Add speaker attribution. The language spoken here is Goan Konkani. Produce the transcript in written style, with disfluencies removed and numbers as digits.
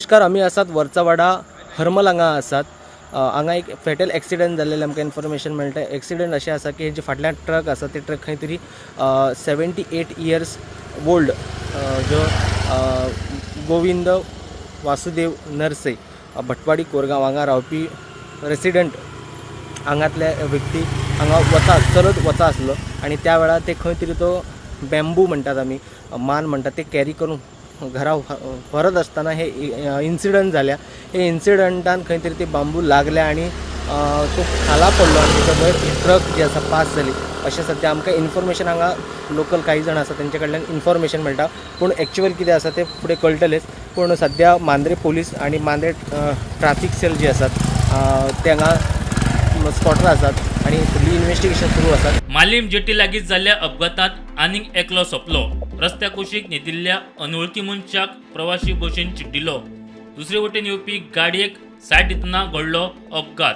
Speaker 1: नमस्कार, आमी आसात वरचावाडा हरमल हांगा आसात. हांगा एक फेटल एक्सिडंट जाल्लेलें आमकां इन्फॉर्मेशन मेळटा. एक्सिडंट अशें आसा की जे फाटल्यान ट्रक आसा, ते ट्रक खंय तरी 78 इयर्स ओल्ड जो गोविंद वासुदेव नरसे, भटवाडी कोरगांव हांगा रावपी रेसिडंट, हांगातले व्यक्ती हांगा वता, चलत वता आसलो आनी त्या वेळार ते खंय तरी तो बॅम्बू म्हणटात आमी, मान म्हणटात, ते कॅरी करून घरा व्हरत आसतना हे इन्सिडंट जाल्या. हे इन्सिडंटान खंय तरी ते बांबू लागले आनी तो खाला पडलो आनी तेच्या वयर ट्रक जी आसा पास जाली, अशें सद्या आमकां इन्फॉर्मेशन हांगा लोकल काही जाण आसा तेंचे कडल्यान इन्फॉर्मेशन मेळटा. पूण एक्चुअल कितें आसा तें फुडें कळटलेंच. पूण सद्या मांद्रे पोलीस आनी मांद्रे ट्राफीक सेल जी आसात, ते हांगा स्पॉटार आसात आनी फुडली इन्वेस्टिगेशन सुरू आसा.
Speaker 2: मालीम जेटी लागीं जाल्ल्या अपघातांत आनीक एकलो सोंपलो. रस्त्या कुशीक न्हिदिल्ल्या अनवळखी मनशाक प्रवाशी बशीन चिड्डिलो. दुसरे वटेन येवपी गाडयेक सायड दितना घडलो अपघात.